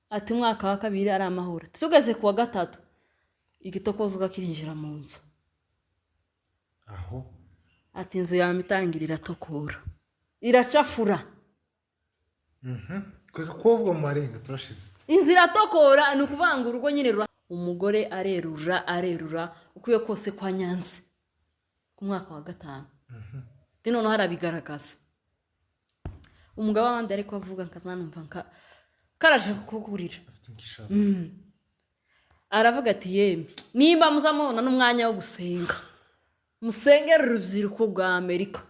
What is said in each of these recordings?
Ati umwaka wa kabiri ari amahoro, tugeze ku wa gatatu igitokozwa kirinjira mu nzu. Aho. Ati inzu yawe itangira iratokora, iracafura. Kweka kuvuga mu marenga turashize. Inzu iratokora, ni ukuvuga ngo urugo nyine umugore arerura arerura ukwiye kose kwa Nyanza ku mwaka wa gatanu. Ati noneho arabigaragaza umugabo w'abandi, ariko avuga nkazanumva karaje kukugurira. Afite nk'ishaka. Aravuga ati yemwe, nimba muzamubona n'umwanya wo gusenga, musengere urubyiruko rwa Amerika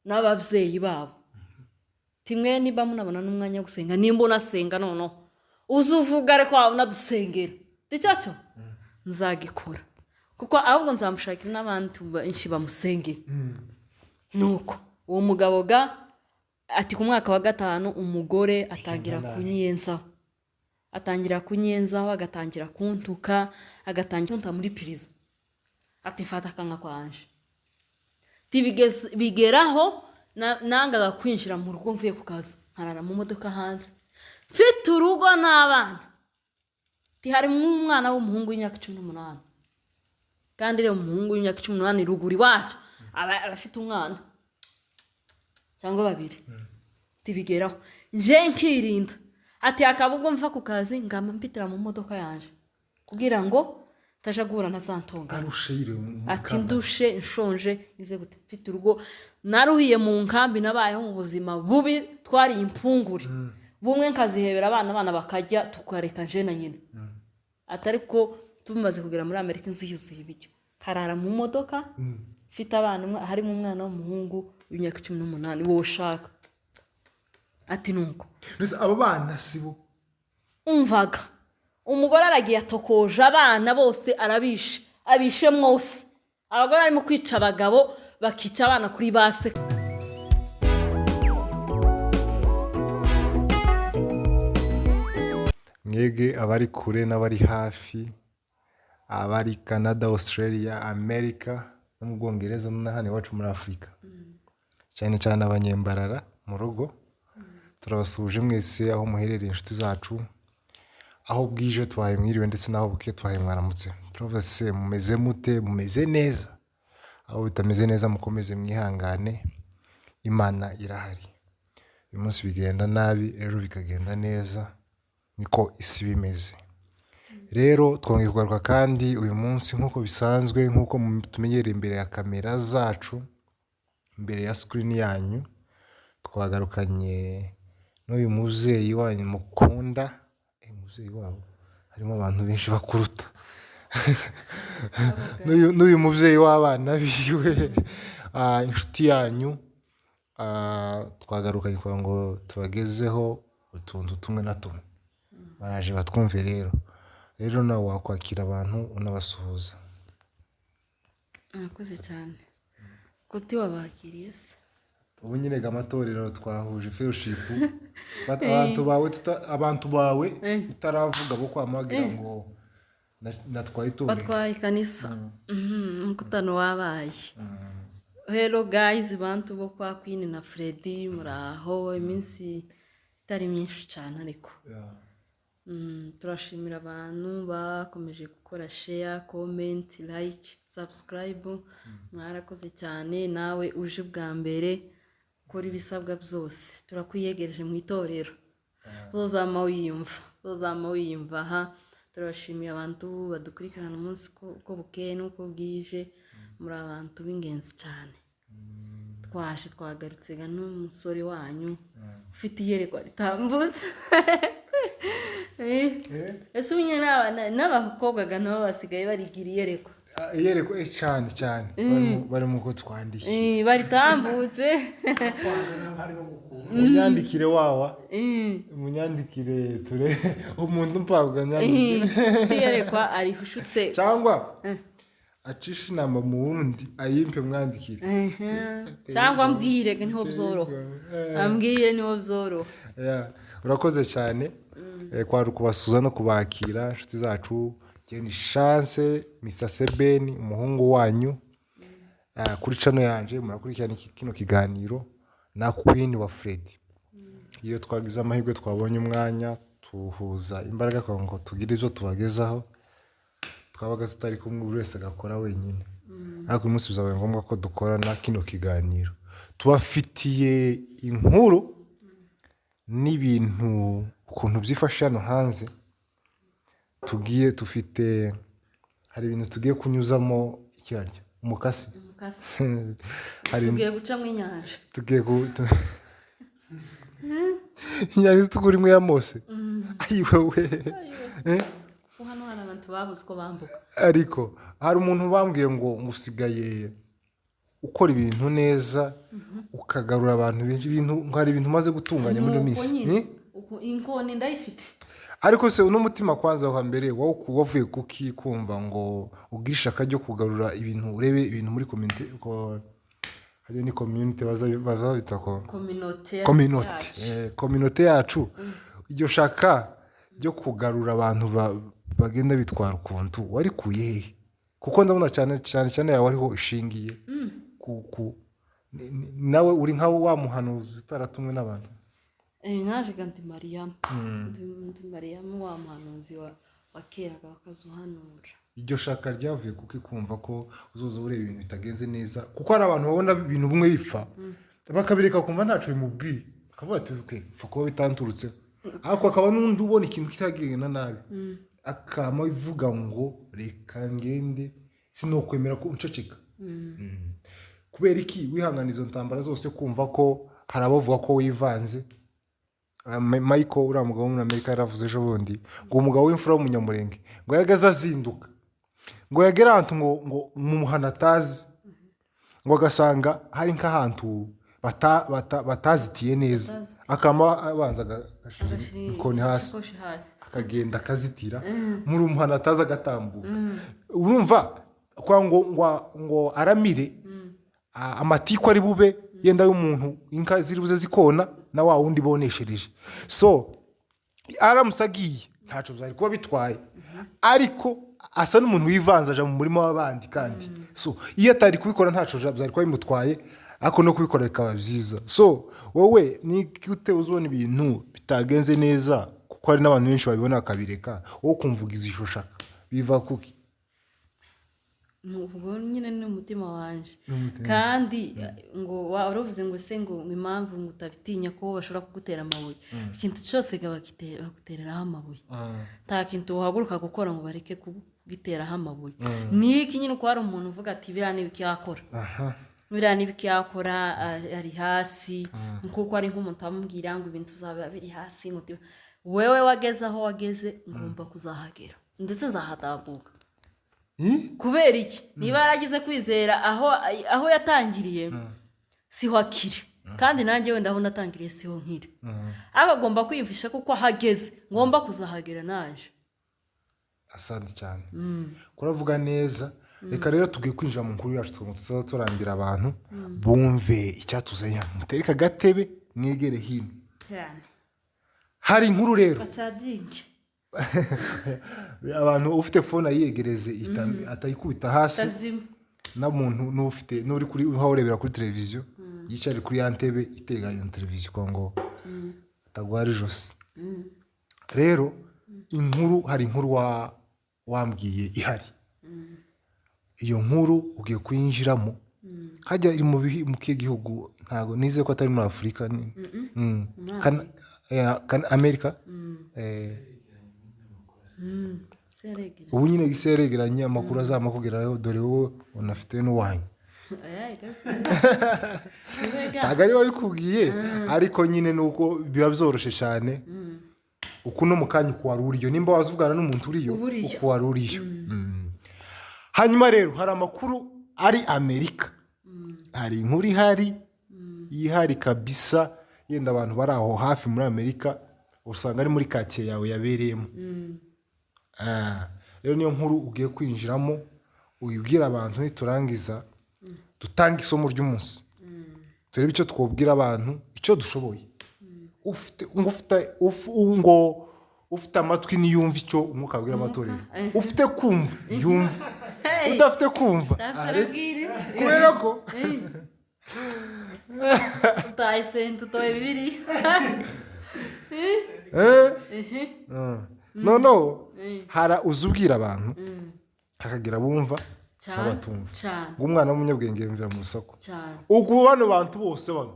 n'ababyeyi babo. Timwe nimba munabona n'umwanya wo gusenga, nimba unasenga noneho uze uvuga, ariko waba unadusengera icyo cyo nzagikora, kuko ahubwo nzamushakira n'abandi benshi bamusengera. Nuko uwo mugabo ga ati ku mwaka wa gatanu umugore atangira nabi. Kunyenzaho, atangira kunyenzaho, agatangira kuntuka, agatangira kunta muri prison. Ati fata akanwa kwanje. Ati bigeraho nangaga kwinjira mu rugo mvuye ku kazi, nkarara mu modoka hanze, mfite urugo n'abana. Ati harimo umwana w'umuhungu w'imyaka 18, kandi rero umuhungu w'imyaka 18 ruguru iwacu aba afite umwana cyangwa babiri. Tibigeraho nje nkirinda. Ati hakaba ubwo mva ku kazi ngamba mpitira mu modoka yanje kugira ngo ntaja guhura na za ntonganya. Arushe yiriwe mu Ati kambari. Ndushe, nshonje, ngize gute, mfite urugo, naruhiye mu nkambi, nabayeho mu buzima bubi, twariye impungure bumwe nkazihebera abana, abana bakarya tukareka nje na nyina. Atari ko tumaze kugera muri Amerika, inzu yuzuye ibiryo, nkarara mu modoka mfite abana, harimo umwana w'umuhungu w'imyaka 18 wowe ushaka. Ati nuko Mbese abo bana si bo? Umvaga umugore aragiye atokoje abana bose, arabishe, abishe mwose. Abagore barimo kwica abagabo, bakica abana kuri base. Mwebwe abari kure n'abari hafi, abari Canada, Australia, America no mu Bwongereza no hano iwacu muri Afurika, cyane cyane abanyembarara mu rugo, turabasuhuje mwese aho muherereye, inshuti zacu. Aho bwije twahaye mwiriwe, ndetse n'aho bukeye twahaye mwaramutse. Turavuga se mumeze mute? Mumeze neza? Aho bitameze neza mukomeze mwihangane, Imana irahari. Uyu munsi bigenda nabi, ejo bikagenda neza, niko isi bimeze. Rero twongeye kugaruka kandi uyu munsi nk'uko bisanzwe, nk'uko tumenyereye imbere ya kamera zacu, imbere ya sikirini yanyu, twagarukanye n'uyu mubyeyi wanyu mukunda. Umubyeyi wabo harimo abantu benshi bakuruta. N'uyu mubyeyi w'abana biwe, inshuti yanyu, twagarukanye kugira ngo tubagezeho utuntu tumwe na tumwe. Baraje batwumve rero. Rero nawe wakwakira abantu unabasuhuza. Murakoze cyane kuti wabakiriye se. Ubu nyine ga amatorero twahuje fellowship. Abantu bawe abantu bawe utaravuga bo kwamagira ngo natwaye itorero. Batwaye ikanisa umukutano wabaye. Hello guys, bantu bo kwa Queen na Freddy, muraho? Iminsi itari myinshi cyane ariko turashimira abantu bakomeje gukora share, comment, like, subscribe. Mwarakoze cyane. Nawe uje bwa mbere, kora ibisabwa byose, turakwiyegereje mu itorero, zozama wiyumva, zozama wiyumva. Aha turabashimiye abantu badukurikirana umunsi uko bukeye n'uko bwije. Muri abantu b'ingenzi cyane. Twaje twagarutse ga n'umusore wanyu ufite iyerekwa ritambutse. Ese ubu nyine n'abakobwa ga nabo basigaye barigira iyerekwa? Ah, iyerekwa cyane cyane bari mu ko twandikiye. Baritambutse. Munyandikire wawa, munyandikire ture umuntu mpabwa nyandikire. Ufite iyerekwa arihushutse. Cyangwa acisha inama mu wundi ayimpe mwandikire. Cyangwa mbwire niho byoroha, ambwire niho byoroha. Yeah, urakoze cyane. Kwari ukubasuza no kubakira, inshuti zacu. Njye ni Chance Mr Sebeni, umuhungu wanyu. Kuri channel yanje murakurikirana kino kiganiro na Queen wa Freddy. Iyo twagize amahirwe twabonye umwanya. Tuhuza imbaraga kugira ngo tugire ibyo tubagezaho. Twabaga tutari kumwe, buri wese agakora wenyine, ariko uyu munsi bizabaye ngombwa ko dukorana kino kiganiro. Tubafitiye inkuru n'ibintu ukuntu byifashe hano hanze. Tugiye tufite, hari ibintu tugiye kunyuzamo ikirarya umukasi. Umukasi. Hari Tugiye gucamo inyanja. Tugiye ku inyanja itukura imwe ya Mose, ayiwewe. Ko hano hari abantu babuze uko bambuka. Ariko hari umuntu bambwiye ngo usigaye ukora ibintu neza, ukagarura abantu benshi, ibintu ngo hari ibintu umaze gutunganya muri ino Nuko minsi. nyine, Ni? Inkoni ndayifite. Ariko se uno mutima kwanza wa mbere wowe wavuye kuki kumva ngo ugire ishaka ryo kugarura ibintu, urebe ibintu muri community ko hajya ni community bazabita ko Communauté. Communauté. Yacu. Communauté yacu, iryo shaka ryo kugarura abantu bagenda bitwara ukuntu warikuye hehe? Kuko ndabona cyane cyane cyane yawe ariho ishingiye nawe uri nka wa muhanuzi utaratumwe n'abantu. Naje ga ndi Mariyamu. Ndi Mariyamu wa muhanuzi wa kera bakazuhanura. Iryo shaka ryavuye kuko ikumva ko uzoza ureba ibintu bitagenze neza, kuko hari abantu babona ibintu bimwe bipfa bakabireka, kumva ntacyo bimubwiye, bakavuga ati: "Okay, pfa kuba bitanturutseho." Ariko hakaba n'undi ubona ikintu kitagenda nabi, akama ivuga ngo: "Reka ngende, sinokwemera ko unceceka." Kubera iki wihangana izo ntambara zose, kumva ko hari abavuga ko wivanze? Michael, uriya mugabo wo muri Amerika, yaravuze ejo bundi ngo umugabo w'imfura w'umunyamurenge ngo yageze azinduka, ngo yagera ahantu ngo mu muhana atazi, ngo agasanga hari nk'ahantu batazitiye neza, Batazitiye. akaba abanza agashyira Agashyira inkoni hasi, isakoshi hasi. akagenda akazitira muri umuhana atazi, agatambuka. Urumva kwa ngo aramire amatiku ari bube yenda y'umuntu, inka ziri buze zikona na wa wundi boneshereje. So aramutse agiye ntacyo byari kuba bitwaye, ariko asa n'umuntu wivanze aja mu murima w'abandi. Kandi so iyo atari kubikora ntacyo byari kuba bimutwaye, ariko no kubikora bikaba byiza. So wowe ni gute uzubona ibintu bitagenze neza, kuko hari n'abantu benshi babibona bakabireka, wowe ukumva ugize ishusho shaka biva kuki? Ubwo nyine ni umutima wanje. N'umutima. Kandi ngo waravuze ngo se ngo impamvu ngo utabitinya ko bashobora kugutera amabuye. Ikintu cyose bagutereraho amabuye. Nta kintu uhaguruka gukora ngo bareke kugiteraho amabuye. Niki nyine, uko hari umuntu uvuga ati: "Biriya ni ibiki yakora, biriya ni ibiki yakora, ari hasi." Nkuko ari nk'umuntu amubwira ngo ibintu uzaba biri hasi, ngo wewe wageze aho wageze, ngomba kuzahagera ndetse nzahatambuka. Kubera iki? Niba yaragize kwizera aho yatangiriye siho akiri, kandi nanjye wenda aho natangiriye siho nkiri, ariko agomba kwiyumvisha kuko ahageze ngomba kuzahagera naje. Asante cyane, kuravuga neza. Reka rero tugiye kwinjira mu nkuru yacu, tugomba tuzaba turambira abantu bumve icyatuzanye hano. Mutereke agatebe mwegere hino. Cyane. Hari inkuru rero. Bacaginge. Abantu ufite phone ayiyegereze, atayikubita hasi. Tazima. N'umuntu n'ufite n'uri kuri uha urebera kuri televiziyo, yicare kuri ya ntebe iteganye na televiziyo kugira ngo atagwara ijosi. Rero inkuru, hari inkuru wambwiye ihari. Iyo nkuru ugiye kuyinjiramo hajya iri mu kihe gihugu? Ntabwo nizeye ko atari muri Afurika ni Muri Amerika. Seregera. Ubu nyine isi yaregeranye, amakuru azamakugeraho. Dore wowe unafite n'uwanyu. Ntabwo ari wabikubwiye, ariko nyine ni uko biba byoroshye cyane uku no mu kanya uku wari uriyo, nimba waza uvugana n'umuntu uriyo. Uba uriyo. Uku wari uriyo. Hanyuma rero hari amakuru ari Amerika, hari inkuru ihari ihari kabisa. Yenda abantu bari aho hafi muri Amerika usanga ari muri karitsiye yawe yabereyemo. Rero niyo nkuru ugiye kwinjiramo uyibwira abantu, niturangiza dutange isomo ry'umunsi, turebe icyo twabwira abantu, icyo dushoboye. Ufite ngo ufite ngo ufite amatwi niyumve icyo umwuka abwira amatorero. Ufite kumva yumve, udafite kumva areke, kubera ko Tutaye sente, utoye bibiri. Eh? Noneho hari uza ubwira abantu, hakagira abumva Cyane, n'abatumva. Cyane. Ngo umwana w'umunyabwenge yumvira mu rusaku. Cyane. Ubwo bano bantu bose bano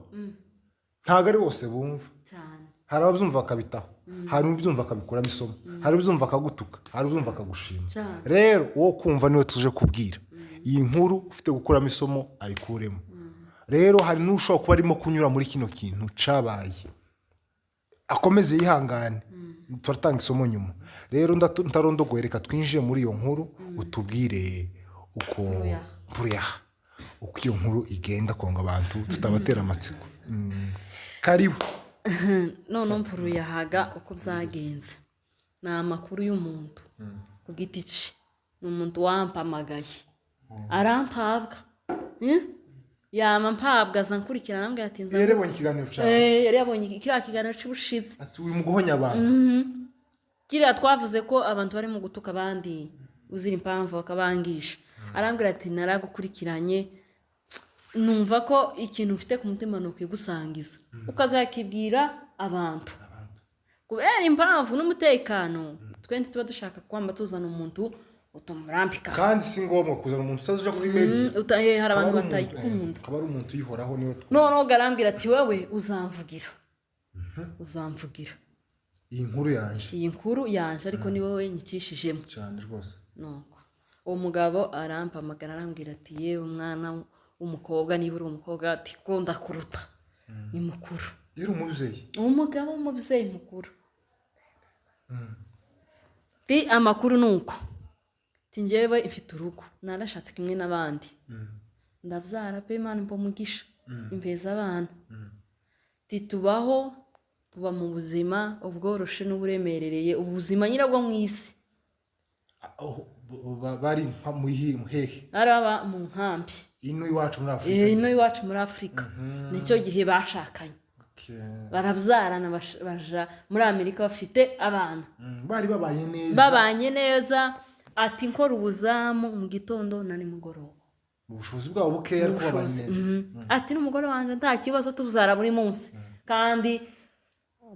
ntabwo ari bose bumva. Cyane. Hari ababyumva bakabitaho, hari ubyumva akabikuramo isomo, hari ubyumva akagutuka, hari ubyumva akagushima. Cyane. Rero uwo kumva niwe tuje kubwira iyi nkuru, ufite gukuramo isomo ayikuremo. Rero hari n'ushobora kuba arimo kunyura muri kino kintu cyabaye, akomeze yihangane, turatanga isomo nyuma. Rero ntarondogoye, reka twinjire muri iyo nkuru, utubwire uko Mpuruyaha. Mpuruyaha, uko iyo nkuru igenda, konga abantu tutabatera amatsiko. Karibu. Noneho mpuruyahaga uko byagenze, ni amakuru y'umuntu ku giti cye, ni umuntu wampamagaye arampabwa. Yama mpabwa, aza nkurikirana, arambwira ati nza. Yari yabonye ikiganiro cyawe? Eh, yari yabonye kiriya kiganiro cy'ubushize. Ati uri mu guhonya abantu. Kiriya twavuze ko abantu barimo gutuka abandi uzira impamvu, bakabangisha. Arambwira ati naragukurikiranye, numva ko ikintu mfite ku mutima ni ukwigusangiza, ukazakibwira abantu, kubera impamvu n'umutekano twe tuba dushaka kwamba tuzana umuntu utumurambika. Kandi si ngombwa kuzana umuntu utazuja kuri media. Hari abantu Akaba ari umuntu, batayikunda. Akaba ari umuntu uyihoraho, niwe Noneho arambwira ati wowe uzamvugira, uzamvugira iyi nkuru yanje. Iyi nkuru yanje, ariko ni wowe nyicishijemo. Cyane rwose. Nuko uwo mugabo arampamagara, arambwira ati yewe umwana w'umukobwa, niba uri umukobwa, ati ko ndakuruta, ni mukuru. Yari umubyeyi. Umugabo w'umubyeyi mukuru. Ti amakuru ni uko, ti njyewe mfite urugo, narashatse kimwe n'abandi, ndabyara pe, Imana impa umugisha, impeza abana. Ti tubaho, tuba mu buzima ubworoshe n'uburemerereye, ubuzima nyine bwo mu isi. Aho bari nka mu hehe? Araba mu nkambi. Ino iwacu muri Afurika? Ino iwacu muri Afurika, nicyo gihe bashakanye. Barabyarana, baja muri Amerika bafite abana. Bari babanye neza. Babanye neza. Ati nkora ubuzamu mu gitondo na nimugoroba. Mu bushobozi bwabo bukeya, ariko babanye Ubushobozi. neza. Ati n'umugore wanjye nta kibazo, tubyara buri munsi kandi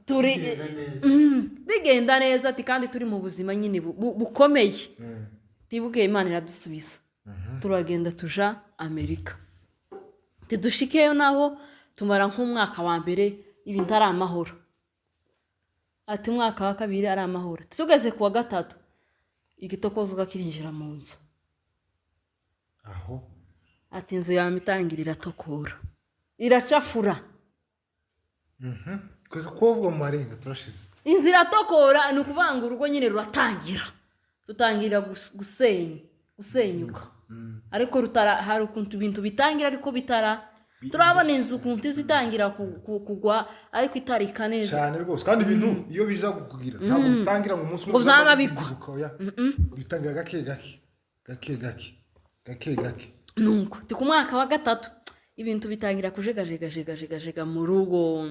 turi Bigenda neza. Bigenda neza. Ati kandi turi mu buzima nyine bukomeye. Tibukeye Imana iradusubiza, turagenda tuja Amerika. Tidushikeyo naho tumara nk'umwaka wa mbere ibintu ari amahoro. Ati umwaka wa kabiri ari amahoro, tugeze ku wa gatatu igitokozwa kirinjira mu nzu. Aho. Ati inzu yawe itangira iratokora, iracafura. Kweka kuvuga mu marenga turashize. Inzu iratokora, ni ukuvuga ngo urugo nyine ruratangira, rutangira gusenya, gusenyuka, ariko rutara. Hari ukuntu ibintu bitangira ariko bitara, turabona inzu ukuntu iza itangira kugwa ariko itarika neza. Cyane rwose, kandi ibintu iyo biza kukugira ntabwo bitangira ngo umunsi umwe Ngo byaba bigwa. Biguruka, oya. Bitangira gake gake gake gake gake gake. Nuko ti ku mwaka wa gatatu ibintu bitangira kujegajegajegajega mu rugo,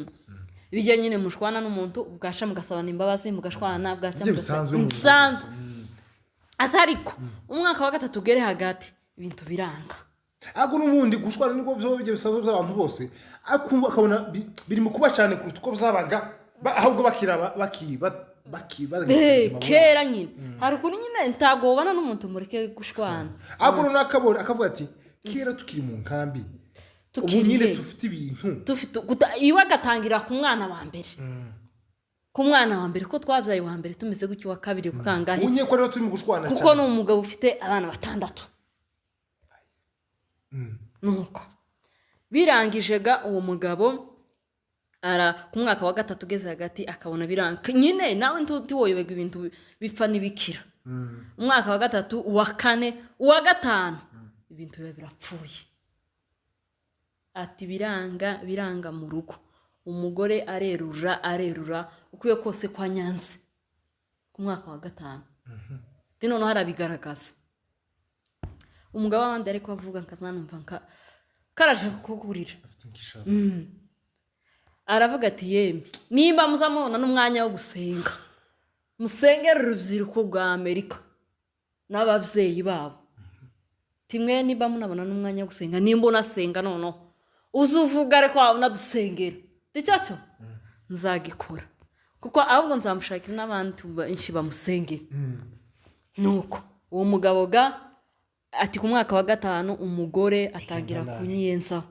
bijya nyine mushwana n'umuntu, bwasha mugasabana imbabazi, mugashwana, bwacya Ibyo bisanzwe mu bisanzwe. Atariko umwaka wa gatatu ugere hagati ibintu biranga. Ariko n'ubundi gushwana nibwo byo bijya bisanzwe by'abantu bose, ariko akabona biri mu kuba cyane kuruta uko byabaga, ahubwo bakira baki baki Eh, kera nyine hari ukuntu nyine ntabwo ubana n'umuntu mureke gushwana. Ariko noneho akabona akavuga ati kera tukiri mu nkambi, ubu Tukiri nyine he? dufite ibintu. Dufite iwe agatangira ku mwana wa mbere, ku mwana wa mbere ko twabyaye uwa mbere tumeze gutyo, uwa kabiri ku kangahe. Ubu ko rero turi mu gushwana Kuko cyane. ni umugabo ufite abana batandatu. Nuko birangije ga uwo mugabo ara ku mwaka wa gatatu ugeze hagati akabona biranga nyine, nawe ntiwoyoberwa ibintu bipfa n'ibikira. Umwaka wa gatatu, uwa kane, uwa gatanu, ibintu biba birapfuye. Ati biranga, biranga mu rugo, umugore arerura, arerura ukwiye kose kwa nyanze. Ku mwaka wa gatanu ati noneho arabigaragaza. Umugabo w'abandi ariko avuga nkazanumva nka karaje kugurira. Afite nk'ishavu. Aravuga ati yemwe, nimba muzamubona n'umwanya wo gusenga, musengere urubyiruko rwa Amerika n'ababyeyi babo. Timwe nimba munabona n'umwanya wo gusenga, nimba unasenga noneho uze uvuga, ariko waba unadusengera, icyo cyo nzagikora. Kuko ahubwo nzamushakira n'abantu benshi bamusengera. Nuko uwo mugabo ga ati ku mwaka wa gatanu umugore atangira nabi. kunyenzaho,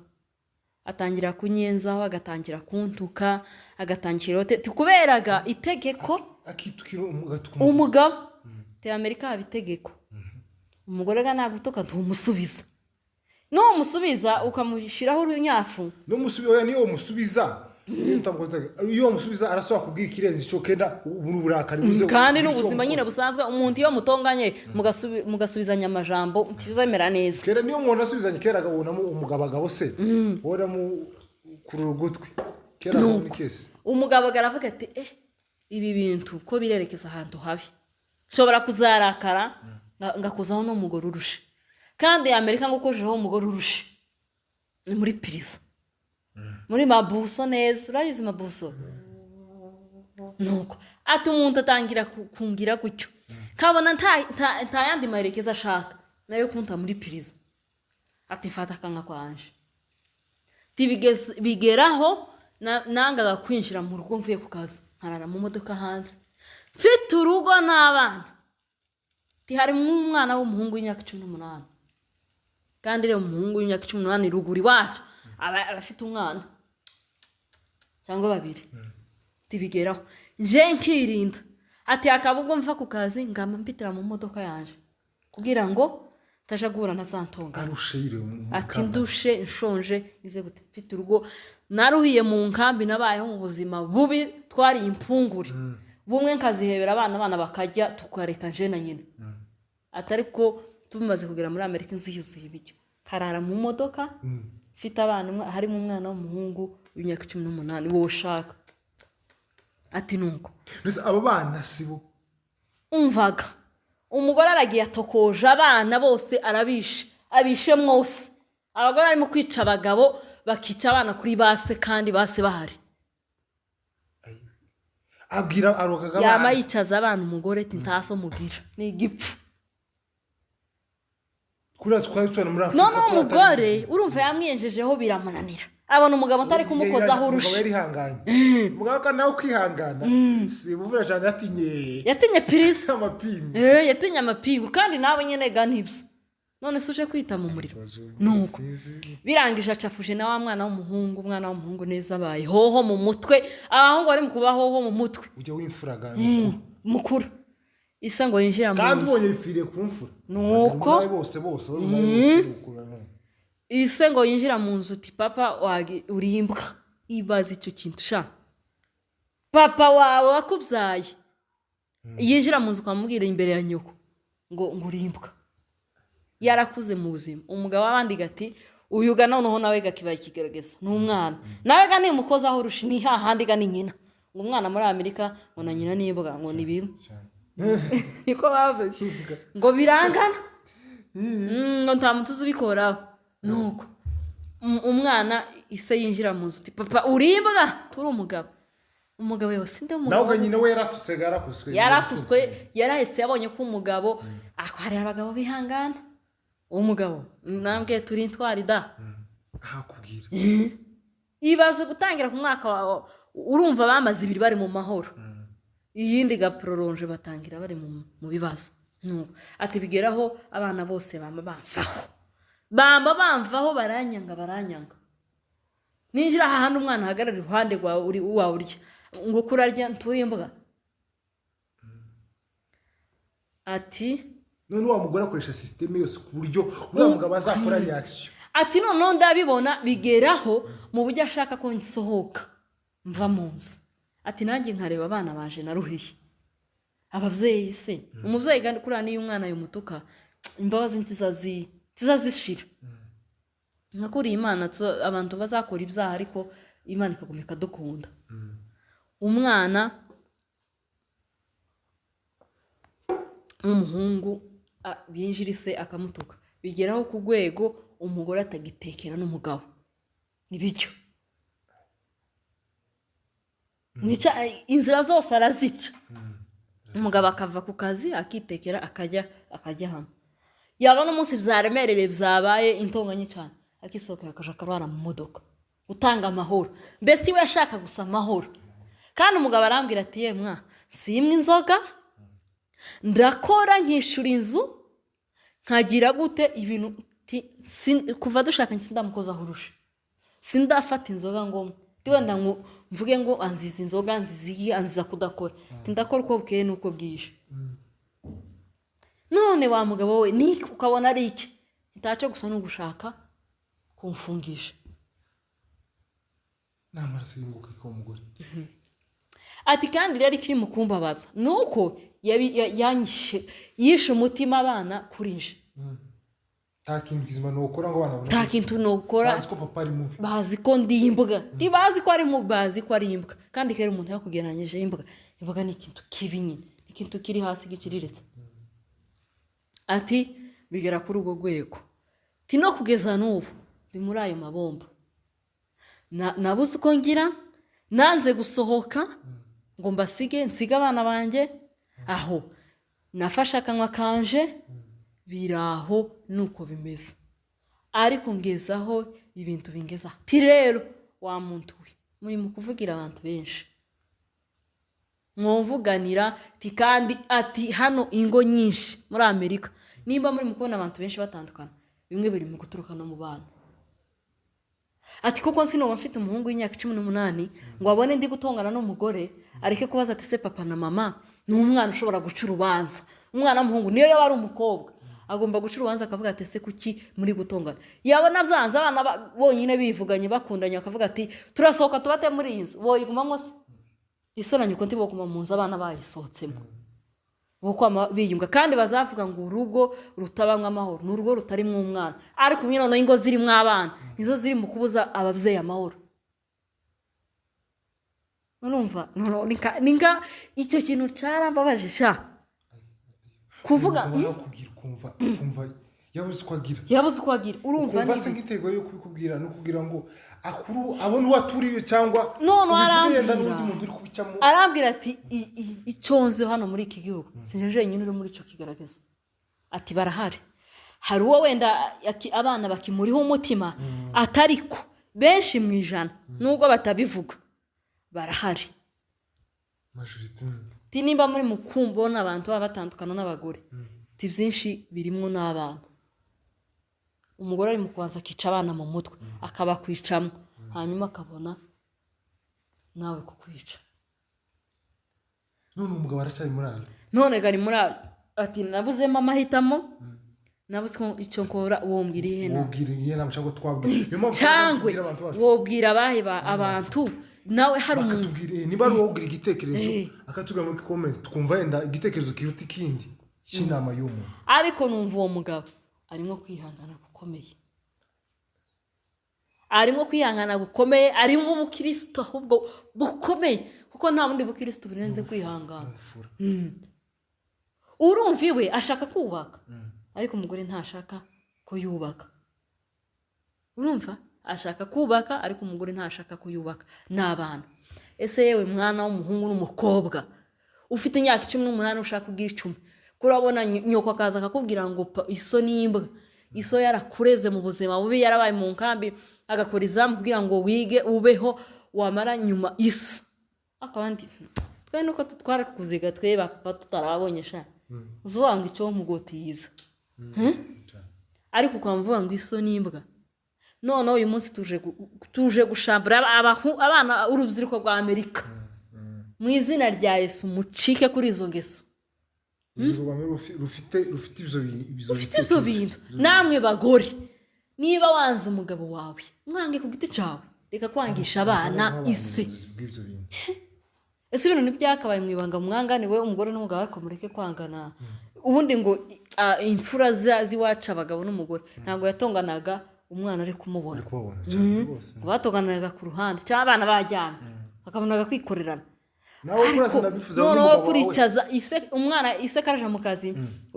atangira kunyenzaho, agatangira kuntuka, agatangira kuberaga itegeko. Akitukira agatuka umugabo. Umugabo te Amerika haba itegeko, umugore ga nagutuka ntumusubiza, numusubiza ukamushyiraho urunyafu. Oya, niyo umusubiza, iyo umusubiza arasaba kubwira ikirenze icyo kenda ubu ni uburakari buze. Kandi ni ubuzima nyine busanzwe, umuntu iyo mutonganye mugasubizanya amajambo ntibizamera neza. Kera niyo umuntu asubizanye, kera agabonamo umugabo agabo se ubonamo kurura ugutwi kera ni kese. Umugabo aravuga ati ibi bintu ko birerekeza ahantu habi, nshobora kuzarakara ngakozaho n'umugore urushe, kandi Amerika ngo ukojeho umugore urushe ni muri pirizo, muri mabuso neza, urayizi mabuso. Nuko ati umuntu atangira kungira gutyo, nkabona nta yandi maherekeza ashaka nayo kunta muri pirizo. Ati fata akanga kwanje. Ati bigeraho nangaga kwinjira mu rugo mvuye ku kazi, nkarara mu modoka hanze, mfite urugo n'abana. Ati harimo umwana w'umuhungu w'imyaka 18, kandi rero umuhungu w'imyaka 18 ruguru iwacu aba afite umwana cyangwa babiri. Tibigeraho nje nkirinda. Ati hakaba ubwo mva ku kazi ngamba mpitira mu modoka yanje kugira ngo ntaja guhura na za ntonganya. Arushe yiriwe mu Ati kampani. Ndushe, nshonje, nize gute, mfite urugo, naruhiye mu nkambi, nabayeho mu buzima bubi, twariye impungure bumwe nkazihebera abana, abana bakarya tukareka nje na nyina. Atari ko tumaze kugera muri Amerika inzu yuzuye ibiryo, nkarara mu modoka mfite abana, harimo umwana w'umuhungu w'imyaka 18 wowe ushaka. Ati nuko Mbese abo bana si bo? Umvaga umugore aragiye atokoje abana bose, arabishe, abishe mwose. Abagore barimo kwica abagabo, bakica abana kuri base kandi base bahari. Abwira arogaga Yama abana. yicaza abana umugore ati ntaso mugira ni igipfu. Kuriya twari tubona muri Afurika Noneho ko umugore atabizi. urumva yamwiyenjejeho biramunanira, abona umugabo atari kumukozaho Umugabo urushe. yarihanganye, umugabo kandi nawe kwihangana si buvura cyane, yatinye. Yatinye pirisi. Amapingu. Yatinye amapingu, kandi nawe nyine ga nibyo, none se uje kwita mu muriro? Nuko birangije acafuje na wa mwana w'umuhungu, umwana w'umuhungu neza abaye hoho mu mutwe, abahungu bari mu kuba hoho mu mutwe. Ujya wimfuraga. Mukuru isa ngo yinjira mu Kandi nzu. ubonye bipfiriye ku mfura. Nuko. Bari bose bose bari bose uko bameze. Ise ngo yinjira mu nzu uti papa wage uri imbwa. Ibaze icyo kintu sha, papa wawe wakubyaye yinjira mu nzu ukamubwira imbere ya nyoko ngo uri imbwa. Yarakuze mu buzima, umugabo w'abandi gati uyu ga noneho nawe gakibaye ikigaragazo ni umwana nawe ga nimukozaho urusha ni hahandi ga ni nyina, ngo umwana muri Amerika ngo na nyina n'imbwa ngo ni bimwe. Cyane. Niko bavuze ngo birangana. Ngo nta muntu uzi ubikoraho. Nuko umwana ise yinjira mu nzu uti papa uribwa turi umugabo, umugabo yose ndi Nawe umugabo. ubwo nyina we yaratutse, yarakuswe. Yarakuswe, yarahetse, yabonye ko umugabo ako hari abagabo bihangana, umugabo nambwe turi intwari da. Ahakubwira. Ibaze gutangira ku mwaka wawe, urumva bamaze ibiri bari mu mahoro, iyindi gapororonje batangira bari mu bibazo. Nuko ati bigeraho abana bose bama bamvaho, bamba bamvaho, baranyanga, baranyanga. Ninjira ahandi umwana ahagarara iruhande rwawe uri uwawe urya ngo kurarya nturi imbwa. Ati None wa mugore akoresha sisiteme yose ku buryo uriya mugabo azakora reaction. Ati noneho ndabibona bigeraho mu buryo ashaka ko nsohoka mva mu nzu. Ati nanjye nkareba abana baje naruhiye ababyeyi se, umubyeyi kandi kuriya niyo umwana yumutuka imbabazi ntizazishira. Nka kuriya Imana abantu bazakora ibyaha ariko Imana ikaguma ikadukunda. Umwana w'umuhungu binjira ise akamutuka, bigeraho ku rwego umugore atagitekera n'umugabo ibiryo. Inzira zose arazica, umugabo akava ku kazi akitekera akajya hamwe, yabona umunsi byaremereye byabaye intonganya cyane akisohokera akaja akarwara mu modoka gutanga amahoro, mbese iwe ashaka gusa amahoro. Kandi umugabo arambwira ati yemwa simwe inzoga, ndakora nkishyura inzu, nkagira gute ibintu. Kuva dushaka sindamukozaho urusha, sindafata inzoga ngo wenda ngo mvuge ngo anziza inzoga, anziza iyi, anziza kudakora. Ndakora uko bukeye n'uko bwije. None wa mugabo we ni ukabona ari iki ntacyo gusa ni ugushaka kumfungisha. N'amaraso y'inguka ku mugore. Ati kandi rero ikiri mu kumbabaza ni uko yishe umutima abana kuri nje. Nta kintu kizima nukora ngo abana babone. Nta kintu nukora. Bazi ko papa ari mubi. Bazi ko ndi imbwa. Ntibazi ko ari mubi, bazi ko ari imbwa. Kandi rero umuntu yakugereranyije imbwa, imbwa ni ikintu kibi nyine, ni ikintu kiri hasi giciriritse. Ati bigera kuri urwo rwego. Ati no kugeza n'ubu ndi muri ayo mabomba, nabuze uko ngira, nanze gusohoka ngo mbasige, nsige abana banjye aho nafashe akanwa kanje, biraho nuko bimeze. Ariko ngezaho ibintu bingeza. Ati rero wa muntu we, muri mu kuvugira abantu benshi mwumvuganira. Ati kandi ati hano ingo nyinshi muri Amerika, nimba muri mu kubona abantu benshi batandukana, bimwe biri mu guturuka no mu bana. Ati kuko sinumva mfite umuhungu w'imyaka 18 ngo abone ndi gutongana n'umugore, areke kubaza ati se papa na mama. Ni umwana ushobora guca urubanza, umwana w'umuhungu niyo yaba ari umukobwa agomba guca urubanza akavuga ati ese kuki muri gutongana? Yabona byanze, abana bonyine bivuganye bakundanye, bakavuga ati turasohoka tubate muri iyi nzu, boyigumamo se isoranye uko ntiboguma mu nzu abana bayisohotsemo, bukwama biyunga. Kandi bazavuga ngo urugo rutabamo amahoro ni urugo rutarimo umwana. Ariko ubu noneho ingo zirimo abana nizo ziri mu kubuza ababyeyi amahoro. Urumva ninka icyo kintu cyarambabaje sha kuvuga. Umugabo arakubwira ukumva yabuze uko agira. Yabuze uko agira, urumva. Ukumva se nk'intego yo kubikubwira no kugira ngo akuru abone uwo aturiye cyangwa None ubivuge yenda arambwira. n'undi muntu uri kubicamo. Arambwira ati icyo nzi hano muri iki gihugu sinje jenyine uri muri icyo kigaragaza. Ati barahari, hari uwo wenda abana bakimuriho umutima, atariko benshi mu ijana nubwo batabivuga barahari. Majorité. Ati nimba muri mu kumbona abantu baba batandukana n'abagore, ati byinshi birimo n'abana. Umugore ari mu kubanza akica abana mu mutwe, akabakwicamo, hanyuma akabona nawe kukwica. None umugabo aracyari muri ayo? None gari muri ayo. Ati nabuzemo amahitamo, nabuze ko icyo nkora. Wombwira iyihe nama? Wobwira iyihe nama cyangwa twabwira? Niyo mpamvu cyangwa tubwira abantu bacu. Wobwira abahe abantu nawe hari umuntu Bakatubwira, niba ari wowe ugira igitekerezo, akatubwira muri comment, twumva yenda igitekerezo kiruta ikindi cy'inama y'umuntu. Ariko numva uwo mugabo arimo kwihangana gukomeye, arimo kwihangana gukomeye, arimo ubukristo ahubwo bukomeye, kuko nta bundi bukristo burenze kwihangana. Ubufura. Urumva iwe ashaka kubaka, ariko umugore ntashaka ko yubaka. Urumva ashaka kubaka, ariko umugore ntashaka ko yubaka n'abana. Ese yewe mwana w'umuhungu n'umukobwa ufite imyaka 18 ushaka kugira 10, kurabona nyoko akaza akakubwira ngo iso ni imbwa, iso yarakureze mu buzima bubi, yarabaye mu nkambi agakora izamu kugira ngo wige ubeho, wamara nyuma iso akabandi twe nuko tutwara kuziga twe bapapa tutarabonye sha, uzuvuga ngo icyo mugotiza, ariko ukamuvuga ngo iso ni imbwa. Noneho uyu munsi tuje gushambura abana, urubyiruko rwa Amerika, mu izina rya Yesu mucike kuri izo ngeso. Urubyiruko rwa mbere rufite ibyo Ufite ibyo bitekerezo. bintu. Namwe bagore, niba wanze umugabo wawe, mwange ku giti cyawe, reka kwangisha abana Nk'abantu ise. ubuyobozi bw'ibyo bintu. Ese ibintu ntibyakabaye mu ibanga, mwangane we umugore n'umugabo, ariko mureke kwangana. Ubundi ngo imfura z'iwacu, abagabo n'umugore ntabwo yatonganaga umwana ari kumubona. Uri kubabona cyane rwose. Batonganaga ku ruhande cyangwa abana bajyana bakabonaga kwikorerana. Nawe Ariko kuraza ndabifuza noneho n'umugabo wawe. kuricaza umwana ise karaja mu kazi,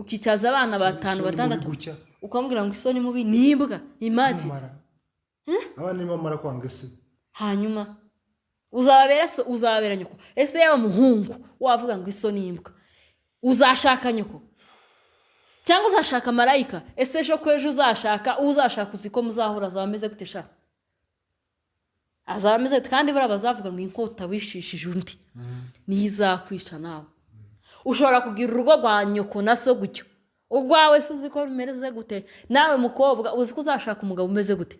ukicaza abana batanu, Isoni mubi batandatu, gucya. ukamubwira ngo isoni mubi ni imbwa, imagi. Numara. Abana nibamara kwanga se? Hanyuma uzababera so, uzababera nyoko. Ese yewe muhungu wavuga ngo iso ni imbwa, uzashaka nyoko cyangwa uzashaka marayika? Ese ejo ko ejo uzashaka, uzashaka uzi ko muzahura azaba ameze gute sha? Azaba ameze gute? Kandi buriya bazavuga ngo inkota wishishije undi niyo izakwica nawe. Ushobora kugira urugo rwa nyoko na so gutyo, urwawe se uzi ko rumeze gute? Nawe mukobwa, uzi ko uzashaka umugabo umeze gute?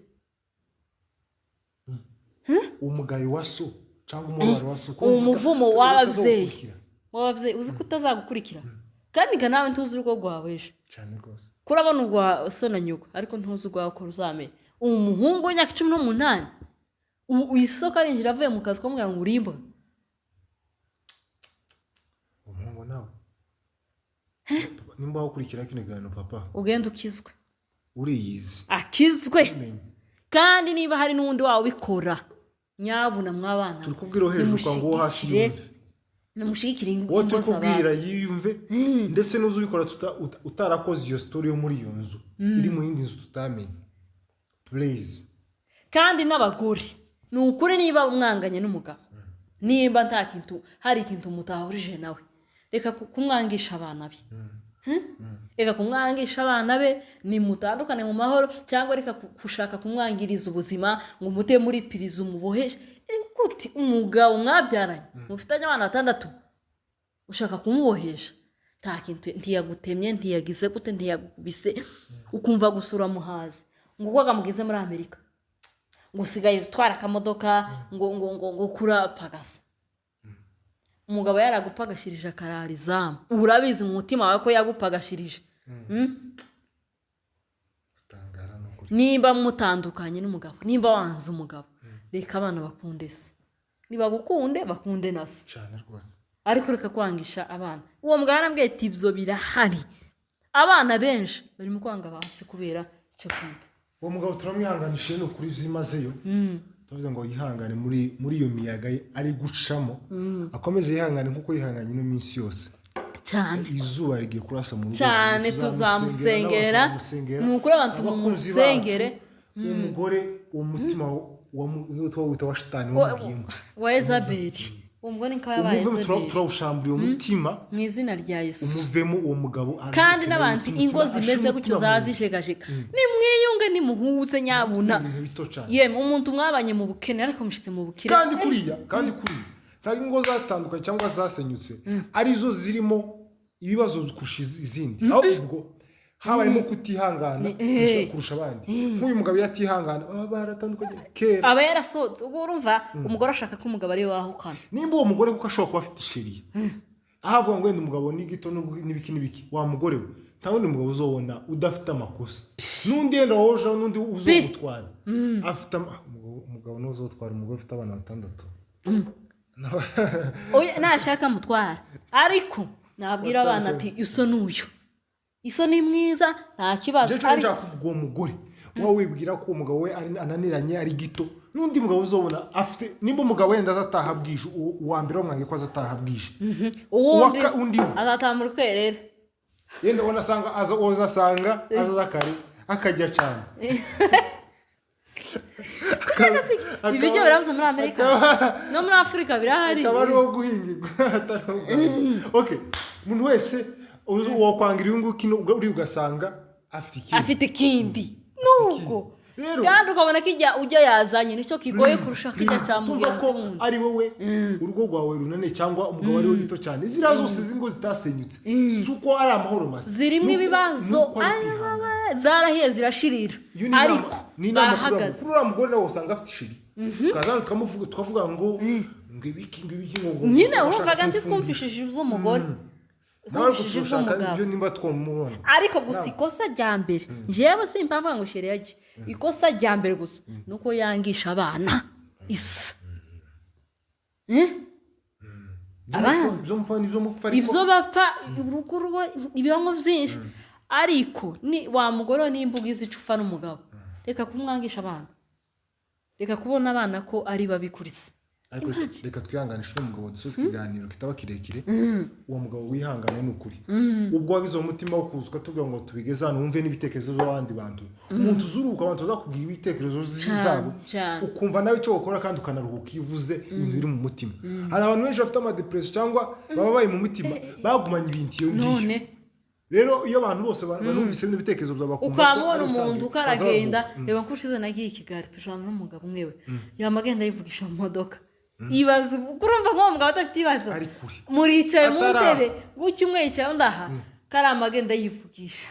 Umugayo wa so cyangwa umubabaro wa so, ko Umuvumo w'ababyeyi. utazagukurikira. W'ababyeyi, uzi ko utazagukurikira? Kandi nga nawe ntuzi urugo rwawe ejo. Cyane rwose. Kurabona urwa so na nyoko, ariko ntuzi urwawe uko ruzamera. Umuhungu w'imyaka 18, ubu isoko arinjira avuye mu kazi, kamubwira ngo urimbwa. Umuhungu nawe, nimba wakurikira kino kiganiro, papa, Ugenda ukizwe. Uriyizi. Akizwe. Umenye. Kandi niba hari n'undi wawe ubikora, nyabuna mw'abana, Turi kubwira uwo hejuru kwa ngo uwo hasi yumve. Nimushyigikire ingo Uwo turi kubwira z'abazi. yiyumve, ndetse n'uzi ubikora utarakoze iyo story yo muri iyo nzu, iri mu yindi nzu tutamenye, please. Kandi n'abagore, ni ukuri, niba mwanganye n'umugabo, nimba nta kintu, hari ikintu mutahurije nawe, reka kumwangisha abana be. Reka kumwangisha abana be, nimutandukane mu mahoro, cyangwa reka gushaka kumwangiriza ubuzima ngo umute muri pirizo, umuboheshe. Gute umugabo mwabyaranye, mufitanye abana batandatu, ushaka kumubohesha? Nta kintu, ntiyagutemye, ntiyagize gute, ntiyagubise, ukumva gusura muhazi ngo ubwo kamugeze muri Amerika, ngo usigaye utwara akamodoka, ngo kurapagasa. Umugabo yaragupagashirije akarara izamu, urabizi mu mutima wawe ko yagupagashirije. Tangara ni ukuri. Nimba mutandukanye n'umugabo, nimba wanze umugabo, reka abana bakunde se, nibagukunde bakunde na se. Cyane rwose. Ariko reka kwangisha abana. Uwo mugabo yarambwiye ati ibyo birahari, abana benshi barimo kwanga ba se kubera icyo kintu. Uwo mugabo turamwihanganishije, ni ukuri byimazeyo. Tuvuze ngo yihangane muri iyo miyaga ye ari gucamo, akomeze yihangane nk'uko yihanganye ino minsi yose. Cyane. Izuba rigiye kurasa mu rugo. Cyane, tuzamusengera. Ni ukuri, abantu Abakunzi bacu, mumusengere. Uwo mugore, uwo mutima wita wa shitani wamubwiyemo Wa Ezabeli, uwo mugore niko yabaye. Umuvemo. Ezabeli. Turawushambura uwo mutima. Mu izina rya Yesu. Umuvemo uwo mugabo. Kandi n'abantu ingo zimeze gutyo zazijegajega, nimwiyunge, nimuhuze nyabuna. Ibintu bito cyane. Yemwe, umuntu mwabanye mu bukene ariko mushyitse mu bukire. Kandi kuriya ntabwo ingo zatandukanye cyangwa zasenyutse arizo zirimo ibibazo kurusha izindi, ahubwo habayemo kutihangana kurusha abandi. Nk'uyu mugabo iyo atihangana, baba baratandukanye kera. Aba yarasohotse. Ubwo urumva umugore ashaka ko umugabo ari we wahukana. Nimba uwo mugore kuko ashobora kuba afite chérie, aho avuga ngo wenda umugabo ni gito n'ibiki n'ibiki, wa mugore we, nta wundi mugabo uzobona udafite amakosa, n'undi yenda wojeho, n'undi uzogutwara afite umugabo n'uzotwara umugore ufite abana batandatu. Oya, nashaka mutwara, ariko nabwira abana ati iso n'uyu, iso ni mwiza, nta kibazo. Njye Ariko nshaka kuvuga uwo mugore wowe wibwira ko umugabo we ananiranye, ari gito, n'undi mugabo uzobona afite, nimba umugabo wenda azataha bwije, uwa mbere wamwange ko azataha bwije, uwundi undi we azataha mu rukwerera. Yenda unasanga aza, uzasanga azaza kare akajya cyane. Ibiryo birabuze muri Amerika, no muri Afurika birahari. Akaba ari uwo guhingirwa, atari uwo guhangirwa. Okay, umuntu wese wakwangira uyu nguyu kino uri, ugasanga afite ikindi. Afite ikindi nuko. Rero Kandi ukabona ko ijya ujya yazanye nicyo kigoye please, kurusha kijya please, cya tumva mugenzi ko wundi. Ari wowe urugo rwawe runaniye cyangwa umugabo ari we gito cyane, ziriya zose z'ingo zitasenyutse si uko ari amahoro masa. Zirimo ibibazo. Nuko ari kwihangana. Zarahiye zirashirira, Iyo ni inama- ariko ni inama kuri uriya barahagaze. kuri uriya mugore nawe usanga afite chérie, tukaza hano tukamuvuga, tukavuga ngo ibiki, ngo ibiki, ngo Nyine ngo urumvaga ushaka nti kumfungisha. Twumvishije iby'umugore, Nawe ariko twumvishije turashaka iby'umugabo. ibyo nimba twamubona. Ariko gusa ikosa rya mbere, njyewe simpamvu ngo chérie yajye, ikosa rya mbere gusa ni uko yangisha abana isa. Eh? Abana. Ibyo mupfa nibyo mupfa, ariko Ibyo bapfa urugo rwo ibibango byinshi, ariko ni wa mugore we, nimba ugize icyo upfa n'umugabo, reka kumwangisha abana, reka kubona abana ko ari babi kuri se. Ariko reka twihanganishe uno mugabo, dusoze ikiganiro kitaba kirekire. Uwo mugabo wihangane, ni ukuri. Ubwo wagize uwo mutima wo kuza ukatubwira ngo tubigeze hano, wumve n'ibitekerezo by'abandi bantu, umuntu uzuruka, abantu bazakubwira ibitekerezo zabo, ukumva nawe icyo wakora, kandi ukanaruhuka iyo uvuze ibintu biri mu mutima. Hari abantu benshi bafite amadepression cyangwa baba bari mu mutima, bagumanye ibintu iyo ngiyo. None Rero iyo abantu bose barumvise bino bitekerezo byawe, bakumva ko Ukamubona ari rusange, umuntu uko baza aragenda. baruhuka. Reba ko ushize nagiye i Kigali, tujana n'umugabo umwe, we yama agenda yivugisha mu modoka. Ibaze, urumva nk'uwo mugabo adafite ibibazo? Ari kure. Muricaye mu ntebe gutya, umwe yicaye undi aha, karama agenda yivugisha.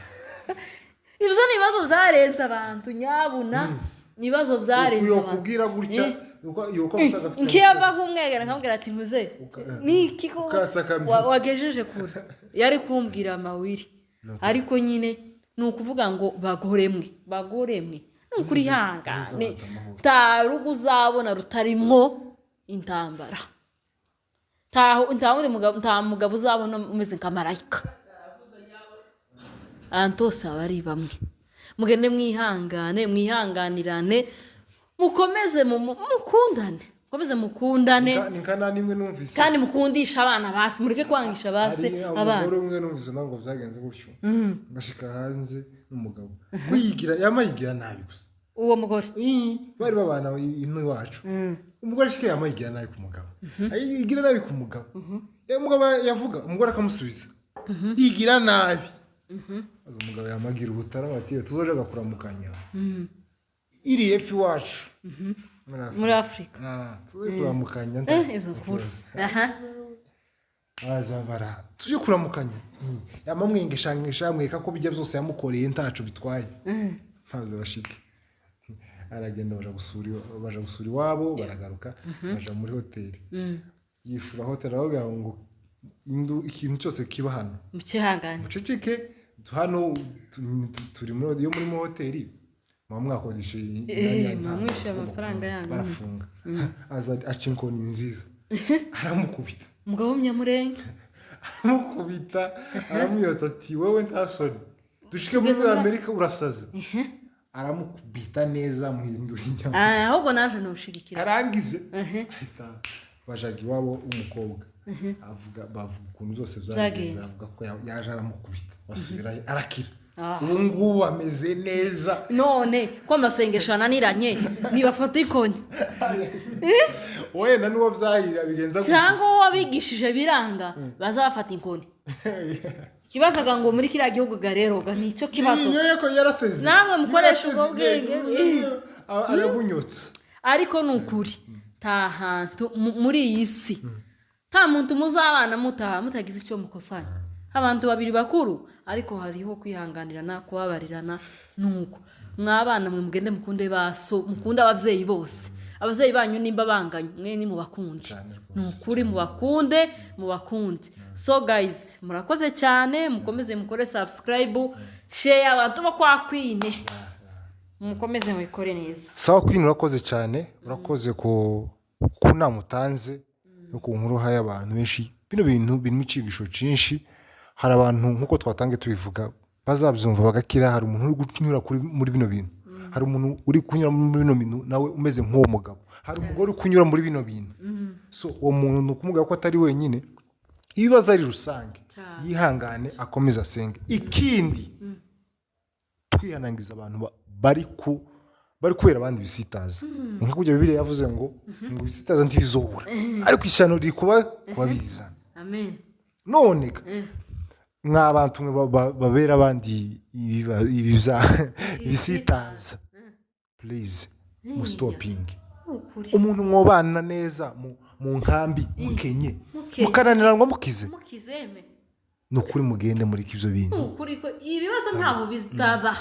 Ibyo ni ibibazo byarenze abantu, nyabuna, ni ibibazo byarenze Iyo abantu. kubwira gutya, yuko umusaza afite Nkiyava kumwegera nkamubwira ati: "Muze, niki ko Ukasakamira. wagejeje kure?" Yari kumbwira amawiri, ariko nyine ni ukuvuga ngo bagoremwe, bagoremwe, ni ukuri, ihangane. Nta rugo uzabona rutarimwo intambara. Nta wundi mugabo, nta mugabo uzabona umeze nka marayika. Ahantu hose haba ari bamwe. Mugende mwihangane, mwihanganirane, mukomeze mukundane, mukomeze mukundane. Ni nka nta n'imwe numvise. Kandi mukundisha abana basi, mureke kwangisha basi Hari abana. umugore umwe numvise ntabwo byagenze gutyo, bashika hanze n'umugabo kwiyigira, yama yigira nabi gusa. Uwo mugore? Ii, bari babana ino iwacu. Umugore ashike yama yigira nabi ku mugabo, yigira nabi ku mugabo. Umugabo yavuga, umugore akamusubiza yigira nabi. Maze umugabo yamagira ubutara bati: "Tuzoja kuramukanya iri epfo iwacu muri Afurika." Muri Afurika. Ah, tuzoje kuramukanya. Izo nkuru, aha. Baza bara tujye kuramukanya. Yamamwengeshangesha, amwereka ko bijya byose yamukoreye ntaco bitwaye. Maze bashike, aragenda, baja gusura iwabo, baragaruka, baja muri hoteli, yishura hoteli, aravuga ngo ikintu cyose kiba hano Mukihangane. muceceke. Hano turi muri, iyo muri mu hoteli muba mwakodesha imyanya, Muba mwishyuye ntabwo amafaranga yanyu. Barafunga, aza aca inkoni nziza, aramukubita. Umugabo w'umunyamurenge. Aramukubita, aramwiyotsa ati: "Wowe nta soni, dushike muri Tugeze muri- Amerika urasaze." Aramukubita neza, amuhindura inyama. Ah, ahubwo naje ntushigikira. Arangize ahita bajaga iwabo w'umukobwa, avuga, bavuga ukuntu byose byagenze. Byagenze. Avuga ko yaje aramukubita, basubirayo, arakira. Ah. Ubu ngubu ameze neza. None ko amasengesho ananiranye, nibafata inkoni. Wenda n'uwo byahira bigenza gutyo. Cyangwa uwo wabigishije biranga, baza bafata inkoni. Ikibazo ga ngo muri kiriya gihugu ga rero ga nicyo kibazo. Iyo yako yarateze. Namwe mukoresha ubwo Yarateze, bwenge. Arabunyotsa. Ariko ni ukuri, nta hantu muri iyi si nta muntu muzabana mutaha mutagize icyo mukosanya, abantu babiri bakuru. Ariko hariho kwihanganirana, kubabarirana. Nuko mwabana mwe, mugende mukunde baso, mukunde ababyeyi bose. Ababyeyi banyu nimba banganye, mwe ni mubakunde. Cyane rwose. Ni ukuri, mubakunde, mubakunde. So guys, murakoze cyane, mukomeze mukore subscribe, share. Abantu bo kwa Queen, mukomeze mubikore neza. Sawa Queen, urakoze cyane, urakoze ku nama utanze no ku nkuru uhaye abantu benshi. Bino bintu birimo icyigisho cyinshi. Hari abantu, nk'uko twatangiye tubivuga, bazabyumva bagakira. Hari umuntu uri kunyura muri bino bintu, hari umuntu uri kunyura muri bino bintu nawe umeze nk'uwo mugabo, hari umugore uri kunyura muri bino bintu. So uwo muntu ni ukumubwira ko atari wenyine, ibibazo ari rusange. Cyane. Yihangane, akomeze asenge. Ikindi, twihanangiza abantu bari kubera abandi ibisitaza. Ni nka kujya Bibiliya yavuze ngo ibisitaza ntibizobura, ariko ishyano riri kuba kubabizana. Amen. None ga, mwa bantu mwe babera abandi ibisitaza, please mustopinge. Ni ukuri. Umuntu mwobana neza mu nkambi mukenye, Mukenye. mukananiranwa mukize. Mukizeme. Ni ukuri, mugende muri ibyo bintu. Ni ukuri ko ibibazo ntaho bizitaba,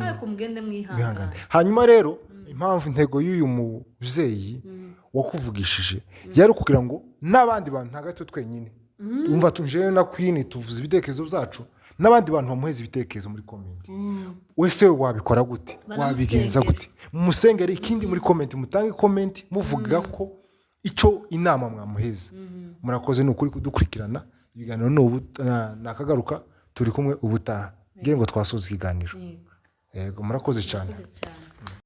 ariko mugende mwihangane. Mwihangane. Hanyuma rero, impamvu intego y'uyu mubyeyi wakuvugishije yari ukugira ngo n'abandi bantu, ntabwo ari twe twenyine umva tunjewe na Queen tuvuze ibitekerezo byacu, n'abandi bantu bamuheza ibitekerezo muri comment: wese wabikora gute? Wabigenza gute? Mumusengere. Ikindi, muri comment mutange comment muvuga ko icyo inama mwamuheza. Murakoze, ni ukuri, kudukurikirana ibiganiro. Ni ubu nakagaruka, turi kumwe ubutaha. Ngira ngo twasoza ikiganiro. Yego. Yego, murakoze cyane. Murakoze cyane.